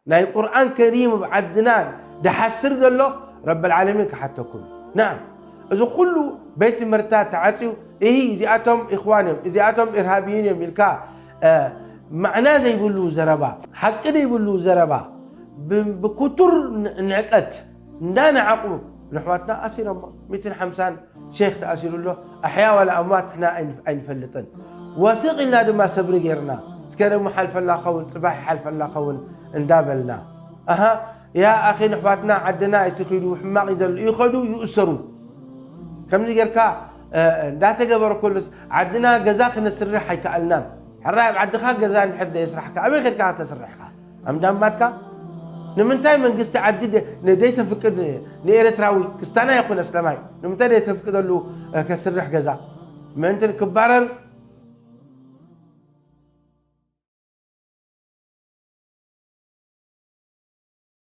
ናይ ቁርኣን ከሪም ኣብ ዓድና ድሓስር ዘሎ ረብል ዓለሚን ክሓተኩም። ናም፣ እዚ ኩሉ ቤት ትምህርትታት ተዓፅዩ፣ እሂ፣ እዚኣቶም ኢኽዋን እዮም፣ እዚኣቶም ኢርሃብይን እዮም ኢልካ፣ እ፣ ማዕና ዘይብሉ ዘረባ፣ ሓቂ ዘይብሉ ዘረባ፣ ብ-፣ ብክቱር ን-፣ ንዕቀት እንዳነዓቑ ንሕዋትና ኣሲሮሞ። ሚእትን ሓምሳን ሼኽ ተኣሲሩ ኣሎ። ኣሕያ ዋላ ኣምዋት ንሕና ኣይን-፣ ኣይንፈልጥን። ወስቕ ኢልና ድማ ሰብሪ ጌርና፣ እስከ ደሞ ሓልፈላ ኸውን፣ ጽባሕ ይሓልፈላ ኸውን እንዳበልና። ኣሃ፣ ያ ኣኺ፣ ንሕዋትና ዓድና ኣይትኺዱ፣ ሕማቕ ይደሉ፣ ይኸዱ፣ ይእሰሩ። ከምዚ ጌርካ፣ እ፣ እንዳተገበረ ከሎስ፣ ዓድና ገዛ ክነስርሕ ኣይከኣልናን። ሕራይ ኣብ ዓድኻ ገዛ እንድሕር ደየስራሕካ፣ ኣበይ ኸድካ ከተስርሕካ? ኣምዳምባትካ? ንምንታይ መንግስቲ ዓዲ ደ-፣ ነ-፣ ደይተፍቅድ ንኤርትራዊ፣ ክስታና ይኹን ኣስለማይ፣ ንምንታይ ደይተፍቅደሉ፣ እ፣ ከስርሕ ገዛ? ምእንቲ ክባረር